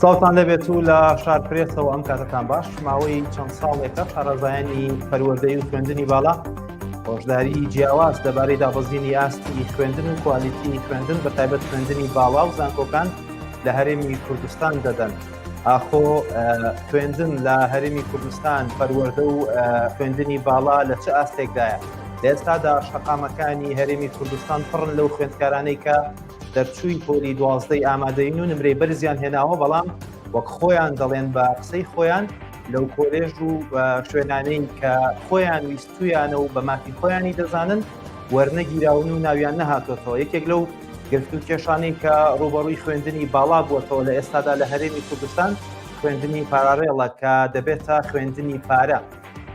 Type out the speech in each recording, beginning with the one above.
سڵاوتان لێبێت و لە شار پرێسەوە ئەم کاتتان باش. ماوەی چەند ساڵێکە شارەزایانی پەروەردەی و خوێندنی باڵا هۆشداری جیاواز لەبارەی دابەزینی ئاستی خوێندن و کوالیتی خوێندن بە تایبەت خوێندنی باڵا و زانکۆکان لە هەرێمی کوردستان دەدەن. ئاخۆ خوێندن لە هەرێمی کوردستان پەروەردە و خوێندنی باڵا لە چ ئاستێکدایە؟ لە ئێستادا شەقامەکانی هەرێمی کوردستان پڕن لەو خوێندکارانەی کە دەرچووی پۆلی دوازدەی ئامادەین و نمرەی بەرزیان هێناوە، بەڵام وەک خۆیان دەڵێن بە قسەی خۆیان لەو کۆلێژ و شوێنانەی کە خۆیان ویستویانە و بە مافی خۆیانی دەزانن وەرنەگیراون و ناویان نەهاتۆتەوە. یەکێک لەو گرفت و کێشانەی کە ڕووبەڕووی خوێندنی باڵا بووەتەوە لە ئێستادا لە هەرێمی کوردستان خوێندنی پارارێڵە کە دەبێتە خوێندنی پارە.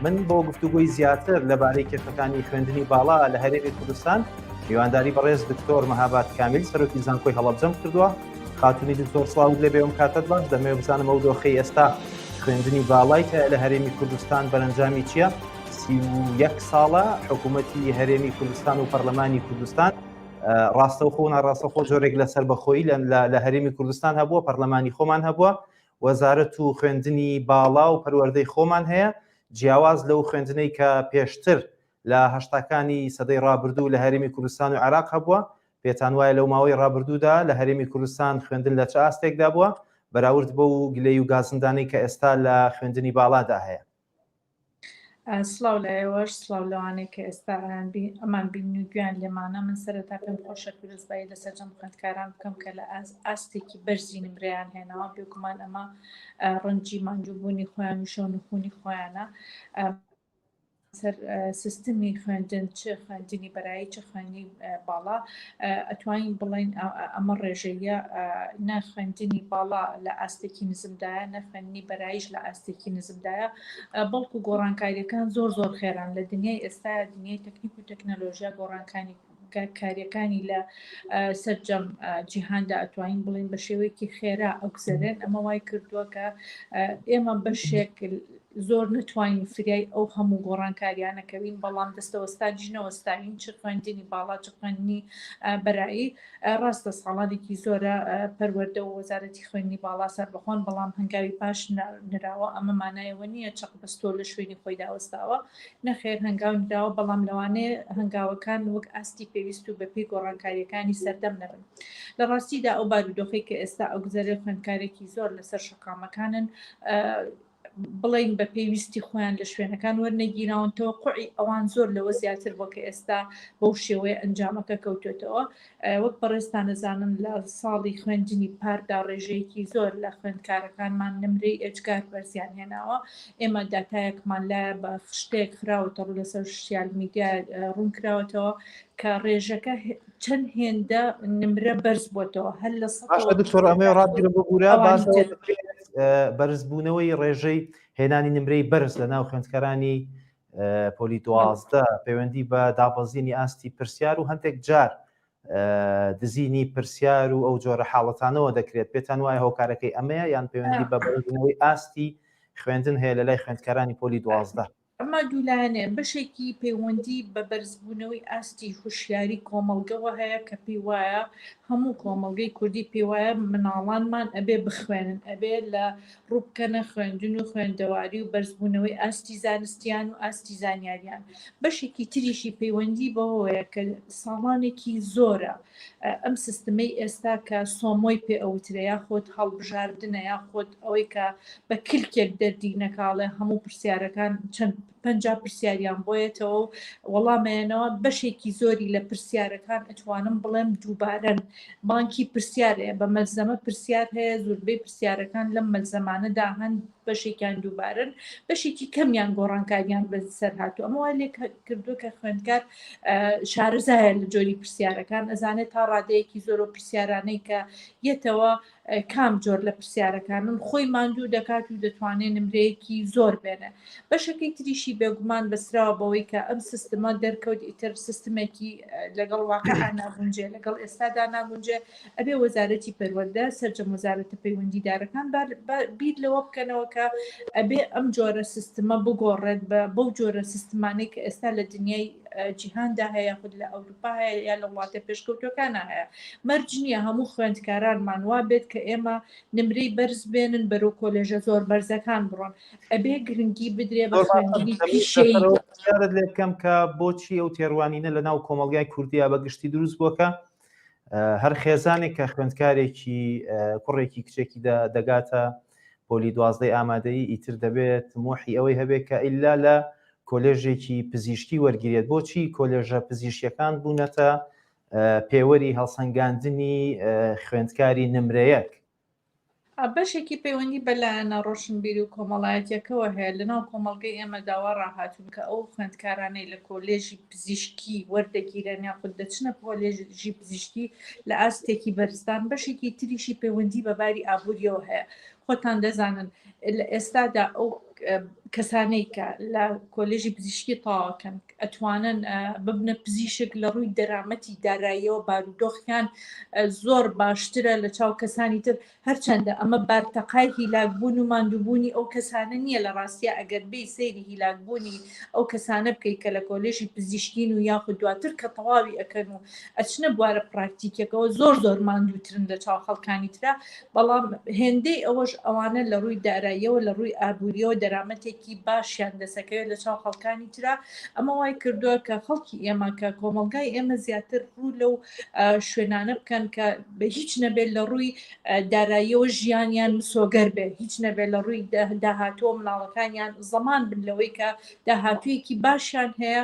من بۆ گفتوگۆی زیاتر لەبارەی کێشەکانی خوێندنی باڵا لە هەرێمی کوردستان میوانداری بەڕێز دکتۆر مەهاباد کامیل سەرۆکی زانکۆی هەڵەبجەم کردووە. خاتونی دکتۆر سڵاوت لێبێ، ئەم کاتەت باش. دەمەوێت بزانم ئەو دۆخەی ئێستا خوێندنی باڵای تایە لە هەرێمی کوردستان بەرەنجامی چییە؟ 31 ساڵە حکوومەتی هەرێمی کوردستان و پەرلەمانی کوردستان ڕاستەوخۆ و ناڕاستەوخۆ جۆرێک لە سەربەخۆیی لە هەرێمی کوردستان هەبووە، پەرلەمانی خۆمان هەبووە، وەزارەت و خوێندنی باڵا و پەروەردەی خۆمان هەیە، جیاواز لەو خوێندنەی کە پێشتر لە هەشتاکانی سەدەی ڕابردوو لە هەرێمی کوردستان و عێراق هەبووە. پێتان وایە لەو ماوەی ڕابردوودا لە هەرێمی کوردستان خوێندن لە چ ئاستێکدا بووە بەراورد بەو گلەی و گازندانەی کە ئێستا لە خوێندنی باڵادا هەیە؟ سڵاو لە ئێوەش، سڵاو لەوانەی کە ئێستا ئەمان بین و گوێیان لێمانە. من سەرەتا پێم خۆشە پیرۆزبایی لە سەرجەم خوێندکاران بکەم کە لە ئاستێکی بەرزی نمرەیان هێناوە. بێگومان ئەمە ڕەنجی ماندووبوونی خۆیان و شەونخونی خۆیانە. سەر سیستمی خوێندن، چ خوێندنی بەرایی چ خوێندنی باڵا، ئەتوانین بڵێین ئەمە ڕێژەیە، نە خوێندنی باڵا لە ئاستێکی نزمدایە نە خوێندنی بەراییش لە ئاستێکی نزمدایە، بەڵکو گۆڕانکاریەکان زۆر زۆر خێران لە دنیای ئێستا، دنیای تەکنیک و تەکنەلۆژیا، گۆڕانکانی کاریەکانی لە سەرجەم جیهاندا ئەتوانین بڵێن بە شێوەیەکی خێرا ئەگوزەرێن. ئەمە وای کردووە کە ئێمە بەشێک زۆر نەتوانین فریای ئەو هەموو گۆڕانکاریانە کەوین، بەڵام دەستەوەستانیش نەوەستاوین، چ خوێندنی باڵا چ خوێندنی بەرایی. ڕاستە ساڵانێکی زۆرە پەروەردە و وەزارەتی خوێندنی باڵا سەربەخۆن، بەڵام هەنگاوی پاش نراوە. ئەمە مانایەوە نییە چەق بەستۆ لە شوێنی خۆی داوەستاوە، نەخێر هەنگاو نراوە، بەڵام لەوانەیە هەنگاوەکان وەک ئاستی پێویست و بەپێی گۆڕانکاریەکانی سەردەم نەبن. لە ڕاستیدا ئەو بارودۆخەی کە ئێستا ئەگوزەرێ، خوێندکارێکی زۆر لەسەر شەقامەکانن، بڵین بە پێویستی خۆیان لە شوێنەکان وەرنەگیراون. تەوەقعی ئەوان زۆر لەوە زیاتر بۆ کە ئێستا بەو شێوەیە ئەنجامەکە کەوتێتەوە. وەک بەڕێزتان ئەزانن لە ساڵی خوێندنی پاردا ڕێژەیەکی زۆر لە خوێندکارەکانمان نمرەی ئێجگار بەرزیان هێناوە. ئێمە داتایەکمان لایە بە خشتەیەک خراوەتە ڕوو لەسەر سۆشیال میدیا ڕوون کراوەتەوە کە ڕێژەکە چەند هێندە نمرە بەرز بۆتەوە هەر لە باشە دکتۆر ئەمەی ڕابگرم ببورە، باس بەرزبوونەوەی ڕێژەی هێنانی نمرەی بەرز لە ناو خوێندکارانی پۆلی 12 پەیوەندی بە دابەزینی ئاستی پرسیار و هەندێک جار دزینی پرسیار و ئەو جۆرە حاڵەتانەوە دەکرێت. پێتان وایە هۆکارەکەی ئەمەیە یان پەیوەندی بە بەرزبوونەوەی ئاستی خوێندن هەیە لە لای خوێندکارانی پۆلی 12؟ ئەمە دوولایەنەیە، بەشێکی پەیوەندی بە بەرزبوونەوەی ئاستی هوشیاری کۆمەڵگەوە هەیە کە پێی وایە هەموو کۆمەڵگەی کوردی پێی وایە مناڵانمان ئەبێ بخوێنن، ئەبێ لە ڕووبکەنە خوێندن و خوێندەواری و بەرزبوونەوەی ئاستی زانستیان و ئاستی زانیاریان. بەشێکی تریشی پەیوەندی بەوەیە کە ساڵانێکی زۆرە ئەم سیستمەی ئێستا کە سۆمۆی پێ ئەوترێ یاخود هەڵبژاردنە یاخود ئەوەی کە بە کلکێک دەردی نەکاڵێ هەموو پرسیارەکان چەند 50 پرسیاریان بۆیەتەوە و وەڵامەیەنەوە، بەشێکی زۆری لە پرسیارەکان ئەتوانم بڵێم دووبارەن. بانکی پرسیار هەیە، بە مەلزەمە پرسیار هەیە، زۆربەی پرسیارەکان لەم مەلزەمانەدا هەن، بەشێکیان دووبارەن، بەشێکی کەمیان گۆڕانکاریان بەسەر هاتوو. ئەمە وای لێ کردووە کە خوێندکار شارەزایە لە جۆری پرسیارەکان، ئەزانێت تا ڕادەیەکی زۆر و پرسیارانەی کە یەتەوە کام جۆر لە پرسیارەکانن، خۆی ماندوو دەکات و دەتوانێت نمرەیەکی زۆر بێنێ. بەشەکەی تریشی بێگومان بەسراوە بەوەی کە ئەم سیستمە دەرکەوت ئیتر سیستمێکی لەگەڵ واقع ناگونجێ، لەگەڵ ئێستادا ناگونجێ. ئەبێ وەزارەتی پەروەردە، سەرجەم وەزارەتە پەیوەندیدارەکان بیر لەوە بکەنەوە کە ئەبێ ئەم جۆرە سیستمە بگۆڕێت بە بەو جۆرە سیستمانەی کە ئێستا لە دنیای جیهاندا هەیە یاخود لە ئەوروپا هەیە یا لە وڵاتە پێشکەوتوەکانە هەیە. مەرج نییە هەموو خوێندکارانمان وا بێت کە ئێمە نمرەی بەرز بێنن بەرەو کۆلێژە زۆر بەرزەکان بڕۆن. ئەبێ گرنگی بدرێ بە خوێندنی پیشەیی. پرسیارت لێ بکەم کە بۆچی ئەو تێڕوانینە لە ناو کۆمەڵگای کوردیا بە گشتی دروست بووە کە هەر خێزانێک کە خوێندکارێکی کوڕێکی کچێکی دەگاتە پۆلی دوازدەی ئامادەیی ئیتر دەبێت تموحی ئەوەی هەبێت کە ئیلا لە کۆلێژێکی پزیشکی وەرگیرێت بۆچی کۆلێژە پزیشکیەکان بوونەتە پێوەری هەڵسەنگاندنی خوێندکاری نمرەیەک؟ بەشێکی پەیوەندی بە لایەنە ڕۆشنبیری و کۆمەڵایەتیەکەوە هەیە لەناو کۆمەڵگەی ئێمەدا وا ڕاهاتوون کە ئەو خوێندکارانەی لە کۆلێژی پزیشکی وەردەگیرێن یاخود دەچنە کۆلێژی پزیشکی لە ئاستێکی بەرزدان بەشێکی تریشی پەیوەندی بە باری ئابووریەوە هەیە خۆتان دەزانن لە ئێستادا ئەو کەسانەی کە لە کۆلێژی پزیشکی تەواوکەن ئەتوانن ببنە پزیشک لە ڕووی دەرامەتی داراییەوە بارودۆخیان زۆر باشترە لە چاو کەسانی تر هەرچەندە ئەمە بارتەقای هیلاکبوون و ماندووبوونی ئەو کەسانە نییە لە ڕاستیا ئەگەر بێی سەیری هیلاکبوونی ئەو کەسانە بکەیت کە لە کۆلێژی پزیشکین و یاخود دواتر کە تەواوی ئەکەن و ئەچنە بوارە پراکتیکیەکەوە زۆر زۆر ماندووترن لە چاو خەڵکانی ترا بەڵام هێندەی ئەوەش ئەوانە لە ڕووی داراییەوە لە ڕووی ئابووریەوە دەرامەتێکی باشیان دەسەکەوێت لە چاو خەڵکانی ترا ئەمە وای کردووە کە خەڵکی ئێمە کە کۆمەڵگای ئێمە زیاتر ڕوو لەو شوێنانە بکەن کە بە هیچ نەبێت لە ڕووی داراییەوە ژیانیان مسۆگەر بێت هیچ نەبێت لە ڕووی داهاتووە مناڵەکانیان زەمان بن لەوەی کە داهاتوویەکی باشیان هەیە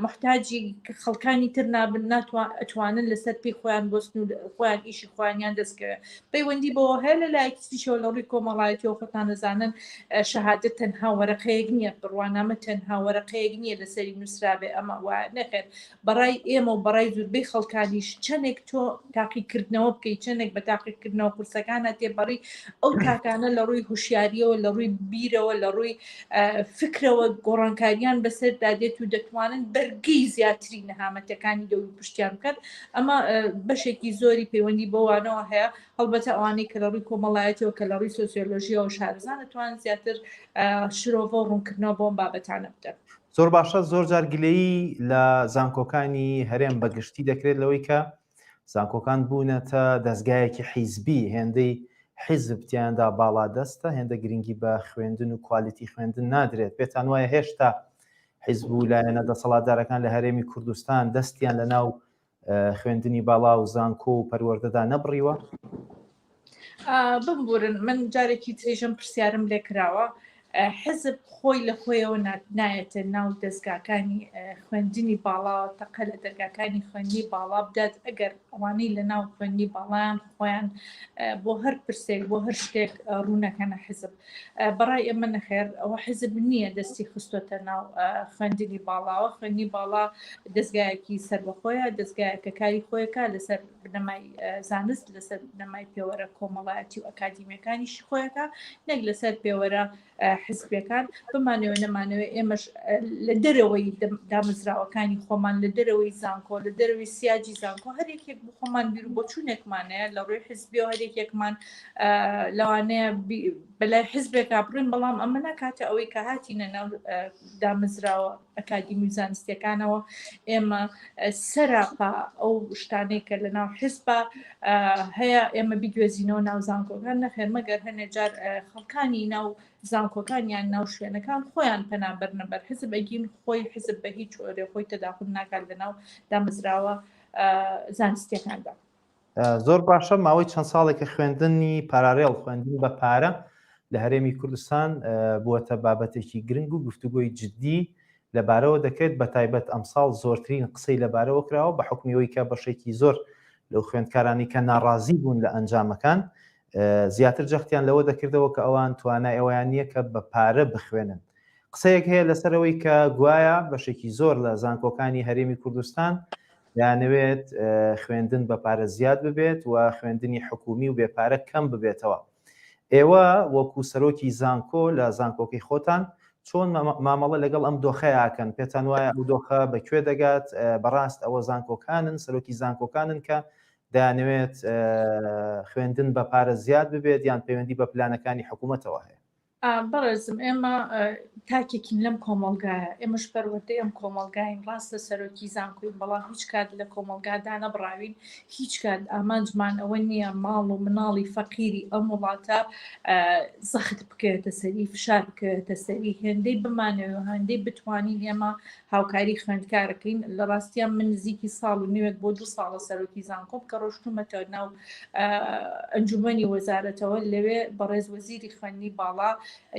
محتاجی خەڵکانی تر نابن ناتوانن لەسەر پێی خۆیان بۆستن و خۆیان ئیشی خۆیانیان دەستکەوێت پەیوەندی بەوە هەیە لە لایەکی تریشەوە لە ڕووی کۆمەڵایەتیەوە خۆتان دەزانن شەهادە تەنها وەرەقەیەک نییە بڕوانامە تەنها وەرەقەیەک نییە لەسەری نووسرابێ ئەمە وایە نەخێر بەڕای ئێمە و بەڕای زوربەی خەڵکانیش چەندێک تۆ تاقیکردنەوە بکەیت چەندێک بە تاقیکردنەوە قورسەکانە تێپەڕی ئەو تاکانە لە ڕووی هوشیاریەوە لە ڕووی بیرەوە لە ڕووی فکرەوە گۆڕانکاریان بەسەردا دێت و دەتوانن بەرگەی زیاتری نەهامەتەکانی دەور پشتیان بکەن ئەمە بەشێکی زۆری پەیوەندی بەوانەوە هەیە هەڵبەتە ئەوانەی کە لە ڕووی کۆمەڵایەتیەوە کە لە ڕووی سۆسیۆلۆژیەوە شارەزان دەتوانن زیاتر شرۆڤە و ڕوونکردنەوە بۆم بابەتانە بدەن. زۆر باشە زۆر جار گلەیی لە زانکۆکانی هەرێم بە گشتی دەکرێت لەوەی کە زانکۆکان بوونەتە دەستگایەکی حیزبی هێندەی حیزب تیاندا باڵا دەستە هێندە گرنگی بە خوێندن و کوالیتی خوێندن نادرێت پێتان وایە هێشتا حیزب و لایەنە دەسەڵاتدارەکان لە هەرێمی کوردستان دەستیان لە ناو خوێندنی باڵا و زانکۆ و پەروەردەدا نەبڕیوە؟ بمبورن من جارێکی تریژم پرسیارم لێکراوە حزب خۆی لە خۆیەوە نایەتە ناو دەستگاکانی خوێندنی باڵا تەقە لە دەرگاکانی خوێندنی باڵا بدات ئەگەر ئەوانەی لە ناو خوێندنی باڵایان خۆیان بۆ هەر پرسێک بۆ هەر شتێک ڕوونەکەنە حزب بەڕای ئێمە نەخێر ئەوە حزب نییە دەستی خستۆتە ناو خوێندنی باڵاوە خوێندنی باڵا دەستگایەکی سەربەخۆیە دەستگایەکە کاری خۆیەکە لەسەر بنەمای زانست لەسەر بنەمای پێوەرە کۆمەڵایەتی و ئەکادیمیەکانیشی خۆیەکە نەک لەسەر پێوەرە حزبیەکان بمانەوە نەمانەوە ئێمەش لە دەرەوەی دامەزراوەکانی خۆمان لە دەرەوەی زانکۆ لە دەرەوەی سیاجی زانکۆ هەر یەکێک بۆ خۆمان بیر و بۆچوونێکمانەیە لە ڕووی حزبی و هەر یەکێکمان لەوانەیە بەلای حزبێکا بڕین بەڵام ئەمە ناکاتە ئەوەی کە هاتینە ناو دامەزراوە ئەکادیمی و زانستیەکانەوە ئێمە سەراپا ئەو شتانەی کە لە ناو حزبە هەیە ئێمە بیگوێزینەوە ناو زانکۆکان نەخێر مەگەر هەنێ جار خەڵکانی ناو زانکۆکان یان ناو شوێنەکان خۆیان پەنا بەرنە بەر حزب ئەگین خۆی حزب بە هیچ جۆرێ خۆی تەداخل ناکات لە ناو دامەزراوە زانستیەکاندا. زۆر باشە ماوەی چەند ساڵێکە خوێندنی پارارێڵ خوێندن بە پارە لە هەرێمی کوردستان بووەتە بابەتێکی گرنگ و گفتوگۆی جددی لەبارەوە دەکرێت بە تایبەت ئەمساڵ زۆرترین قسەی لەبارەوە کراوە بە حکمیەوەی کە بەشێکی زۆر لەو خوێندکارانی کە ناڕازی بوون لە ئەنجامەکان زیاتر جەختیان لەوە دەکردەوە کە ئەوان توانای ئەویان نییە کە بە پارە بخوێنن قسەیەک هەیە لەسەر ئەوەی کە گوایە بەشێکی زۆر لە زانکۆکانی هەرێمی کوردستان دەیانەوێت خوێندن بە پارە زیاد ببێت و خوێندنی حکومی و بێپارە کەم ببێتەوە. ئێوە وەکو سەرۆکی زانکۆ لە زانکۆکەی خۆتان چۆن مامەڵە لەگەڵ ئەم دۆخەیاکەن؟ پێتان وایە ئەو دۆخە بە کوێ دەگات؟ بەڕاست ئەوە زانکۆکانن، سەرۆکی زانکۆکانن کە دەیانەوێت خوێندن بە پارە زیاد ببێت یان پەیوەندی بە پلانەکانی حکوومەتەوە هەیە؟ بەڕێزم ئێمە تاکێکین لەم کۆمەڵگایە، ئێمەش پەروەردەی ئەم کۆمەڵگاین، ڕاستە سەرۆکی زانکۆین بەڵام هیچ کات لە کۆمەڵگا دانەبڕاوین، هیچ کات ئامانجمان ئەوە نییە ماڵ و مناڵی فەقیری ئەم وڵاتە زەخت بکەوێتە سەری، فشار بکەوێتە سەری، هێندەی بمانەوێ و هێندەی بتوانین ئێمە هاوکاری خوێندکارەکەین. لە ڕاستیان من نزیکی ساڵ و نوێک بۆ دو ساڵە سەرۆکی زانکۆم کە ڕۆشتومەتە ناو ئەنجومەنی وەزارەتەوە لەوێ بەڕێز وەزیری خوێندنی باڵا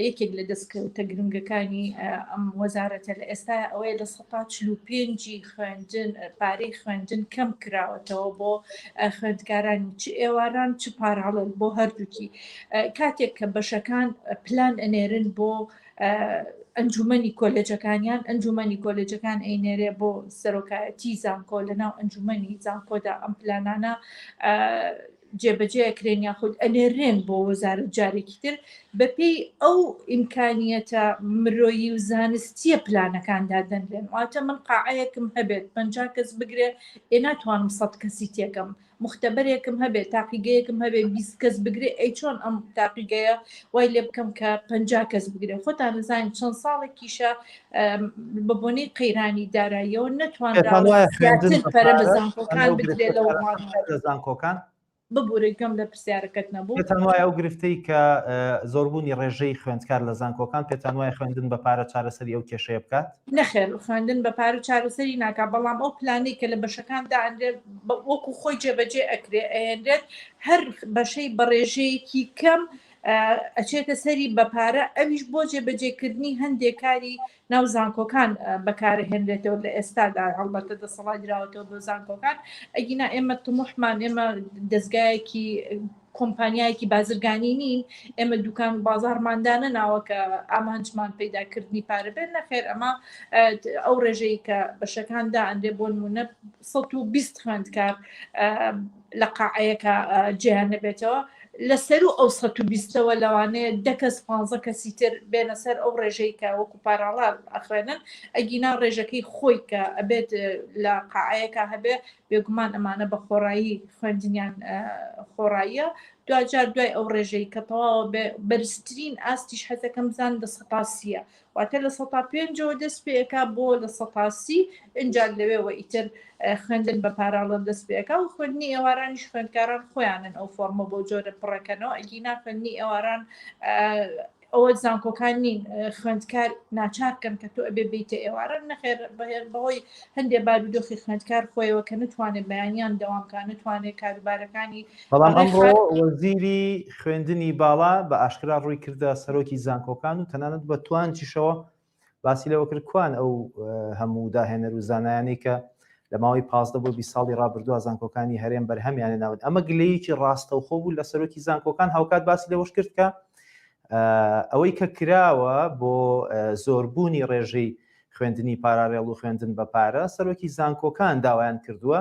یەکێک لە دەستکەوتە گرنگەکانی ئەم وەزارەتە لە ئێستا ئەوەیە 45%ی خوێندن پارەی خوێندن کەم کراوەتەوە بۆ خوێندکارانی چ ئێواران چ پاراڵێل بۆ هەردووکی کاتێک کە بەشەکان پلان ئەنێرن بۆ ئەنجومەنی کۆلێجەکانیان، ئەنجومەنی کۆلێجەکان ئەینێرێ بۆ سەرۆکایەتی زانکۆ، لەناو ئەنجومەنی زانکۆدا ئەم پلانانە جێبەجێ ئەکرێن یاخود ئەنێرێن بۆ وەزارەت جارێکی تر بەپێی ئەو ئیمکانیەتە مرۆیی و زانستیە پلانەکان دادەنرێن. واتە من قاعەیەکم هەبێت 50 کەس بگرێ، ئێ ناتوانم 100 کەسی تێکەم، موختەبەرێکم هەبێ تاقیگەیەکم هەبێ 20 کەس بگرێ ئەی چۆن ئەم تاقیگەیە وای لێ بکەم کە 50 کەس بگرێ خۆتان نزانین چەند ساڵێکیشە بە بۆنەی قەیرانی داراییەوە نەتوانراوە زیاتر پەرە بە زانکۆکان بدرێ لە لە زانکۆکان ببورە گوێم لە پرسیارەکەت نەبوو. پێتان وایە ئەو گرفتەی کە زۆربوونی ڕێژەی خوێندکار لە زانکۆکان پێتان وایە خوێندن بە پارە چارەسەری ئەو کێشەیە بکات؟ نەخێر خوێندن بە پارە چارەسەری ناکا بەڵام ئەو پلانەی کە لە بەشەکان دائەنرێت وەکو خۆی جێبەجێ ئەکرێ ئەهێنرێت هەر بەشەی بە ڕێژەیەکی کەم ئەچێتە سەری بە پارە ئەویش بۆ جێبەجێکردنی هەندێک کاری ناو زانکۆکان بەکارهێنرێتەوە لە ئێستادا هەڵبەتە دەسەڵات دراوەتەوە بۆ زانکۆکان ئەگینا ئێمە تموحمان ئێمە دەستگایەکی کۆمپانیایەکی بازرگانی نین ئێمە دوکان و بازارمان دانەناوە کە ئامانجمان پەیداکردنی پارە بێت نەخێر ئەمە ئەو ڕێژەی کە بەشەکان دائەنرێ بۆ نمونە 120 خوێندکار لە قاعەیەکە جێیان نەبێتەوە لە سەرو ئەو 120ەوە لەوانەیە دە کەس 15 کەسی تر بێنە سەر ئەو ڕێژەی کە وەکو پاراڵال ئەخوێنن ئەگینا ڕێژەکەی خۆی کە ئەبێت لە قاعەیەکە هەبێ بێگومان ئەمانە بە خۆڕایی خوێندنیان خۆڕاییە دواجار دوای ئەو ڕێژەی کە تەواوە بێ بەرزترین ئاستیش حەزەکەم بزان لە سەتا سیە واتە لە سەتا پێنجەوە دەست پێکا بۆ 30% ئینجا لەوێوە ئیتر خوێندن بە پاراڵە دەست پێکا و خوێندنی ئێوارانیش خوێندکاران خۆیانن ئەو فۆرمە بۆ جۆرە پڕەکەنەوە ئەگینا خوێندنی ئێواران ئەوە زانکۆکان نین خوێندکار ناچار کەن کە تۆ ئەبێ بیتە ئێوارە نەخێر بەهۆی هەندێ بارودۆخی خوێندکار خۆیەوە کە نتوانێت بەیانیان دەوامکە نتوانێت کاروبارەکانی بەڵام ئەمڕۆ وەزیری خوێندنی باڵا بە ئاشکرا ڕووی کردە سەرۆکی زانکۆکان و تەنانەت بە توانجیشەوە باسی لەوە کرد کوان ئەو هەموو داهێنەر و زانایانەی کە لە ماوەی 15 بۆ 20 ساڵی ڕابردووە زانکۆکانی هەرێم بەرهەمیان ناون ئەمە گلەیەکی ڕاستەوخۆ بوو لە سەرۆکی زانکۆکان هاوکات باسی لەوەش کرد کە ئەوەی کە کراوە بۆ زۆربوونی ڕێژەی خوێندنی پارارێڵ و خوێندن بە پارە سەرۆکی زانکۆکان داوایان کردووە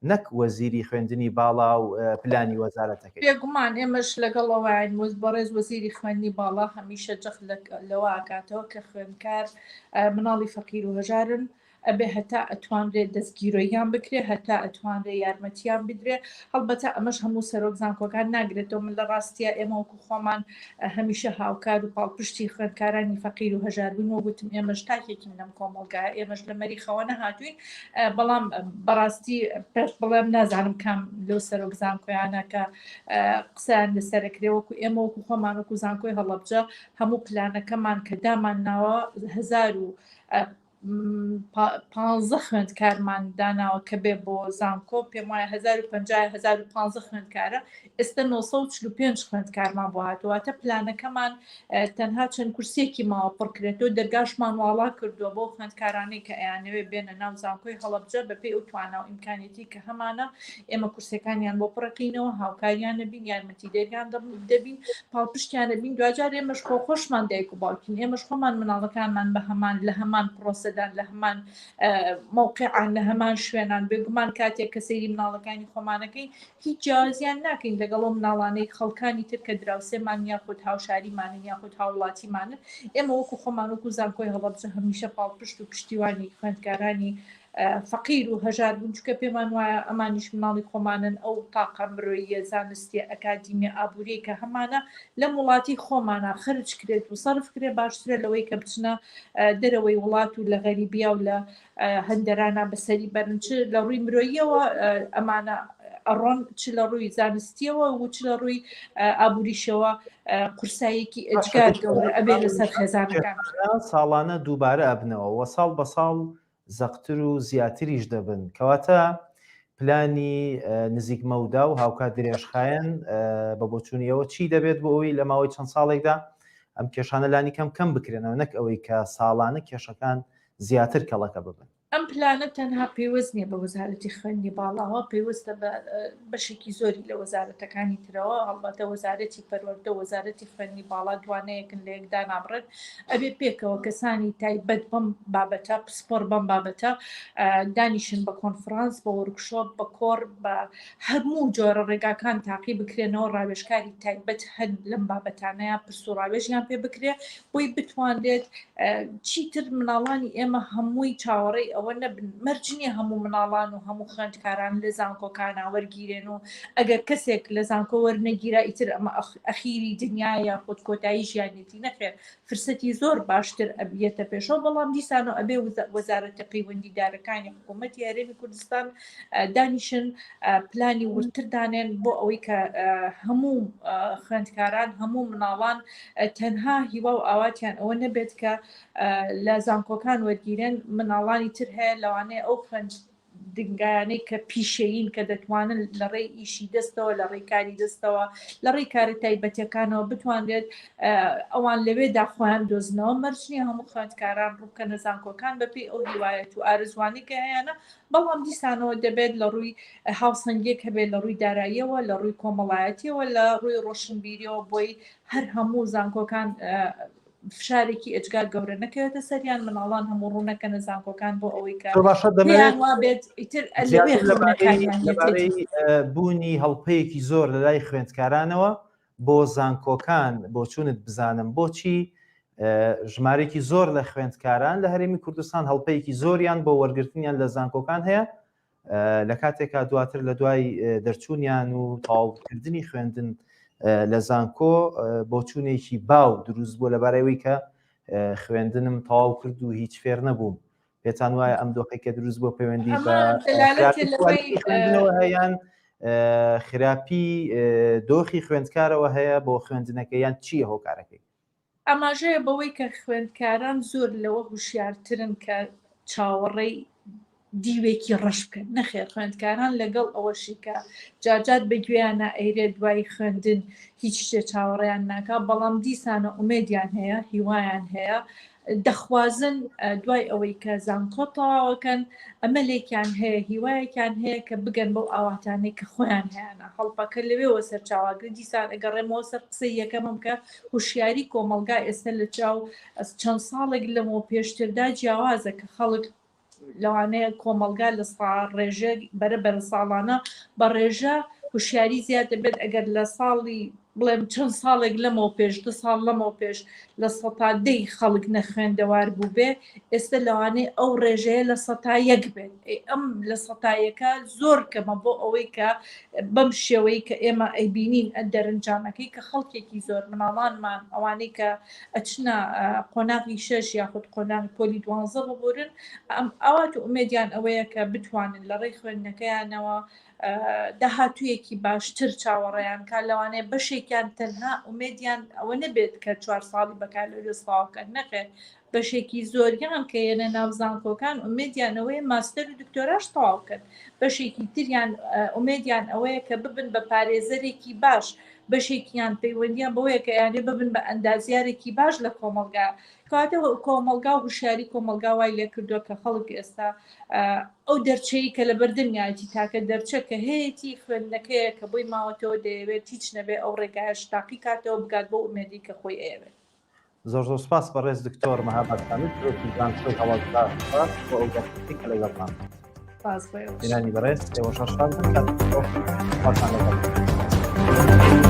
نەک وەزیری خوێندنی باڵا و پلانی وەزارەتەکەی. بێگومان ئێمەش لەگەڵ ئەوەین بەڕێز وەزیری خوێندنی باڵا هەمیشە جەخت لەوە ئەکاتەوە کە خوێندکار مناڵی فەقیر و هەژارن ئەبێ هەتا ئەتوانرێ دەستگیرۆییان بکرێ هەتا ئەتوانرێ یارمەتیان بدرێ هەڵبەتە ئەمەش هەموو سەرۆک زانکۆکان ناگرێتەوە من لە ڕاستیە ئێمە وەکو خۆمان هەمیشە هاوکار و پاڵپشتی خوێندکارانی فەقیر و هەژار بووین و گوتم ئێمەش تاکێکین لەم کۆمەڵگایە ئێمەش لە مەریخەوە نەهاتوین بەڵام بەڕاستی پێش بڵێم نازانم کام لەو سەرۆک زانکۆیانە کە قسەیان لەسەرەکرێ وەکو ئێمە وەکو خۆمان وەکو زانکۆی هەڵەبجە هەموو پلانەکەمان کە دامان ناوە هزار و پانزە خوێندکارمان داناوە کە بێ بۆ زانکۆ پێم وایە 1050 1015 خوێندکارە ئێستا 945 خوێندکارمان بۆ هاتوواتە پلانەکەمان تەنها چەند کورسیەکی ماوە پڕکرێتەوە دەرگاشمان واڵا کردووە بۆ خوێندکارانەی کە ئەیانەوێ بێنە ناو زانکۆی هەڵەبجە بەپێی ئەو توانا و ئیمکانیەتی کە هەمانە ئێمە کورسەکانیان بۆ پڕەکەینەوە هاوکاریان نەبین یارمەتیدەریان دەبین پاڵپشتیان دەبین دواجار ئێمەش خۆ خۆشمان دایک و باوکین ئێمەش خۆمان مناڵەکانمان بە هەمان لە هەمان پرۆسەدان لە هەمان موقعان لە هەمان شوێنان بێگومان کاتێک کە سەیری مناڵەکانی خۆمانەکەین هیچ جیاوازیان ناکەین لەگەڵ ئەو مناڵانەی خەڵکانی تر کە دراوسێمان یاخود هاوشاریمانن یاخود هاوڵاتیمانن ئێمە وەکو خۆمان وەکو زانکۆی هەڵەبجە هەمیشە پاڵپشت و پشتیوانی خوێندکارانی. فەقیر و هەژار بوون چونکە پێمان وایە ئەمانیش مناڵی خۆمانن ئەو تاقە مرۆییە زانستیە ئەکادیمیە ئابووریەی کە هەمانە لەم وڵاتی خۆمانە خەرج کرێت و سەرف کرێ باشترە لەوەی کە بچنە دەرەوەی وڵات و لە غەریبیا و لە هەندەرانا بەسەری بەرن چ لە ڕووی مرۆییەوە ئەمانە ئەڕۆن چ لە ڕووی زانستیەوە و چ لە ڕووی ئابووریشەوە قورساییەکی ئێجگار گەورە ئەبێ لەسەر خێزانەکان. ساڵانە دووبارە ئەبنەوە و ساڵ بە ساڵ زەقتر و زیاتریش دەبن کەواتە پلانی نزیک مەودا و هاوکات درێژخایەن بە بۆچوونی ئێوە چی دەبێت بۆ ئەوەی لە ماوەی چەند ساڵێکدا ئەم کێشانە لانی کەم کەم بکرێنەوە نەک ئەوەی کە ساڵانە کێشەکان زیاتر کەڵەکە ببن. ئەم پلانە تەنها پەیوەست نییە بە وەزارەتی خوێندنی باڵاوە، پەیوەستە بە بەشێکی زۆری لە وەزارەتەکانی ترەوە، هەڵبەتە وەزارەتی پەروەردە و وەزارەتی خوێندنی باڵا دوانەیەکن لە یەک دانابڕێن، ئەبێ پێکەوە کەسانی تایبەت بەم بابەتە، پسپۆڕ بەم بابەتە دانیشن بە کۆنفرانس، بە وۆرکشۆپ، بە کۆڕ، بە هەموو جۆرە ڕێگاکان تاقی بکرێنەوە، ڕاوێژکاری تایبەت هەن لەم بابەتانەیە پرس و ڕاوێژیان پێ بکرێ بۆی بتوانرێت چیتر مناڵانی ئێمە هەمووی چاوەڕێی ئەوە نەبن مەرج نییە هەموو مناڵان و هەموو خوێندکاران لە زانکۆکانە وەرگیرێن و ئەگەر کەسێک لە زانکۆ وەرنەگیرا ئیتر ئەمە ئەخیری دنیایە خۆت کۆتایی ژیانێتی نەخێر فرسەتی زۆر باشتر ئەبیەتە پێشەوە بەڵام دیسانەوە ئەبێ وەزارەتە پەیوەندیدارەکانی حکوومەتی هەرێمی کوردستان دانیشن پلانی وردتر دانێن بۆ ئەوەی کە هەموو خوێندکاران هەموو مناڵان تەنها هیوا و ئاواتیان ئەوە نەبێت کە لە زانکۆکان وەرگیرێن مناڵانی تر هەیە لەوانەیە ئەو خوێند دنگایانەی کە پیشەیین کە دەتوانن لە ڕێی ئیشی دەستەوە لە ڕێی کاری دەستەوە لە ڕێی کارە تایبەتەکانەوە بتوانرێت ئەوان لەوێدا خۆیان دۆزنەوە مەرج نییە هەموو خوێندکاران ڕووبکەنە زانکۆکان بەپێی ئەو هیوایەت و ئارزوانی کە هەیەە بەڵام دیسانەوە دەبێت لە ڕووی هاوسەنگیەک هەبێت لە ڕووی داراییەوە لە ڕووی کۆمەڵایەتیەوە لە ڕووی ڕۆشنبیریەوە بۆی هەر هەموو زانکۆکان فشارێکی ئێجگار گەورە نەکەوێتە سەریان مناڵان هەموو ڕوو نەکەنە زانکۆکان بۆ ئەوەی کە باشە دەمەوێت وابێت ئیتر لەبارەی بوونی هەڵپەیەکی زۆر لە لای خوێندکارانەوە بۆ زانکۆکان بۆچوونت بزانم بۆچی ژمارێکی زۆر لە خوێندکاران لە هەرێمی کوردستان هەڵپەیەکی زۆریان بۆ وەرگرتنیان لە زانکۆکان هەیە لە کاتێکا دواتر لە دوای دەرچوونیان و تەواوکردنی خوێندن لە زانکۆ بۆچوونێکی باو دروست بووە لەبارەوەی کە خوێندنم تەواو کرد و هیچ فێر نەبووم پێتان وایە ئەم دۆخی کە دروست بۆ پەیوەندی بە خوێندنەوە هەیان خراپی دۆخی خوێندکارەوە هەیە بۆ خوێندنەکە یان چییە هۆکارەکەی؟ ئاماژەیە بەوەی کە خوێندکاران زۆر لەوە هوشیارترن کە چاوەڕێی دیوێکی ڕەش بکەن نەخێر خوێندکاران لەگەڵ ئەوەشی کە جارجار بە گوێیانە ئەیرێت دوای خوێندن هیچ شتێ چاوەڕێیان ناکا بەڵام دیسانە ئومێدیان هەیە هیوایان هەیە دەخوازن دوای ئەوەی کە زانکۆ تەواوەکەن ئەمەلێکیان هەیە هیوایەکیان هەیە کە بگەن بەو ئاواتانەی کە خۆیان هەیانە هەڵپەکە لەوێوە سەرچاواگرن دیسان ئەگەڕێمەوە سەر قسەی یەکەمم کە هوشیاری کۆمەڵگا ئێستا لە چاو چەند ساڵێک لەمەوە پێشتردا جیاوازە کە خەڵک لەوانەیە کۆمەڵگا لە ڕێژە بەرە بەرە ساڵانە بە ڕێژە هوشیاری زیاد دەبێت ئەگەر لە ساڵی بڵێم چەند ساڵێک لەمەوە پێش دو ساڵ لەمەوە پێش لە سەتا دەی خەڵک نەخوێندەوار بوو بێ ئێستا لەوانەیە ئەو ڕێژەیە لە سەتا یەک بێت ئەم لە سەتایەکە زۆر کەمە بۆ ئەوەی کە بەم شێوەی کە ئێمە ئەیبینین دەرەنجامەکەی کە خەڵکێکی زۆر مناڵانمان ئەوانەی کە ئەچنە قۆناغی شەش یاخود قۆناغی پۆلی دوانزە ببورن ئەم ئاوات و ئومێدیان ئەوەیە کە بتوانن لە ڕێی خوێندنەکەیانەوە داهاتوویەکی باشتر چاوەڕێیان کا لەوانەیە بەشێکیان تەنها ئومێدیان ئەوە نەبێت کە چوار ساڵی بەکالۆریۆس تەواو بکەن نەخێر بەشێکی زۆریان کە یەنە ناو زانکۆکان ئومێدیان ئەوەیە ماستەر و دکتۆراش تەواو بکەن بەشێکی تریان ئومێدیان ئەوەیە کە ببن بە پارێزەرێکی باش بەشێکیان پەیوەندیان بەوەیە کە یانێ ببن بە ئەندازیارێکی باش لە کۆمەڵگا کەواتە کۆمەڵگا و هوشیاری کۆمەڵگا وای لێکردووە کە خەڵک ئێستا ئەو دەرچەی کە لە بەردەمیاتی تاکە دەرچە کە هەیەی خوێندنەکەیە کە بۆی ماوەتەوە دەیەوێت هیچ نەبێ ئەو ڕێگایش تاقی کاتەوە بگات بۆ ئومێدی کە خۆی ئەیەوێت. زۆر زۆر سپاس بەڕێز دکتۆر مەهاباد حامد سەرۆکی زانکۆی هەڵەبجە سپاس بۆ ئەو دەرفەتەی کە لەگەڵمان بوویت. سپاس بۆ ئێوەش. بینانی بەڕێز ئێوەش هەر شاد بن کاتێکی خۆش خواتان لەگەڵ.